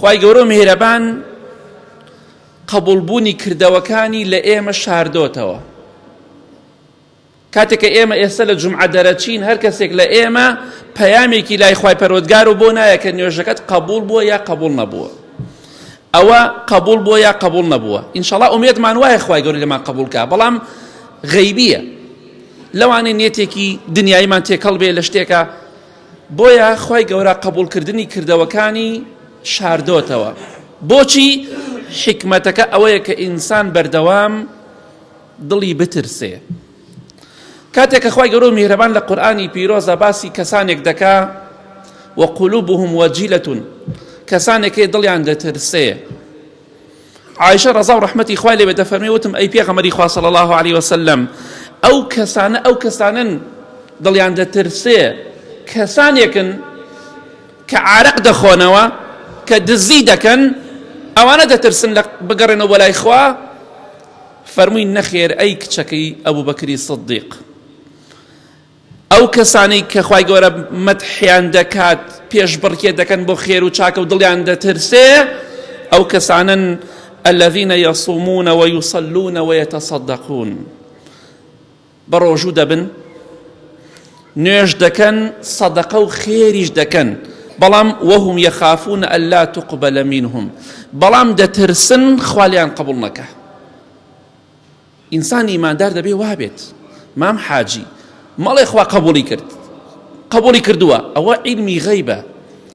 خوای گەورە و میهرەبان قبوڵبوونی کردەوەکانی لە ئێمە شاردۆتەوە. کاتێک کە ئێمە ئێستا لە جومعە دەرەچین هەر کەسێک لە ئێمە پەیامێکی لای خوای پەروەردگار و بۆ نایە کە نوێژەکەت قبوڵ بووە یا قبوڵ نەبووە ئەوە قبوڵ بووە یا قبوڵ نەبووە ئینشەڵا ئومێدمان وایە خوای گەورە لێمان قبوڵ کا بەڵام غەیبیە لەوانەیە نیەتێکی دنیاییمان تێکەڵ بێ لە شتێکە بۆیە خوای گەورە قبوڵکردنی کردەوەکانی شاردۆتەوە بۆچی حیکمەتەکە ئەوەیە کە ئینسان بەردەوام دڵی بترسێ. کاتێک کە خوای گەورە و میهرەبان لە قورئانی پیرۆزدا باسی کەسانێک دەکا وقلوبهم وجلة کەسانێک هەیە دڵیان دەترسێ عایشە ڕەزا و ڕەحمەتی خوای لێ بێت دەفەرمێ وتم ئەی پێغەمبەری خوا صلی الله علیه وسلم ئەو کەسانە ئەو کەسانن دڵیان دەترسێ کەسانێکن کە عارەق دەخۆنەوە کە دزی دەکەن ئەوانە دەترسن لە بگەڕێنەوە بۆ لای خوا فەرمووی نەخێر ئەی کچەکەی ئەبوبەکری سدیق ئەو کەسانەی کە خوای گەورە مەدحیان دەکات پێشبڕکێ دەکەن بۆ خێر و چاکە و دڵیان دەترسێ ئەو کەسانن الذين يصومون ويصلون ويتصدقون بە ڕۆژوو دەبن نوێژ دەکەن سەدەقە و خێریش دەکەن بەڵام وهم يخافون ألا تقبل منهم بەڵام دەترسن خوا لێیان قبوڵ نەکا ئینسان ئیماندار دەبێ وابێت مام حاجی مەڵێ خوا قبوڵی کرد قبوڵی کردووە ئەوە عیلمی غەیبە.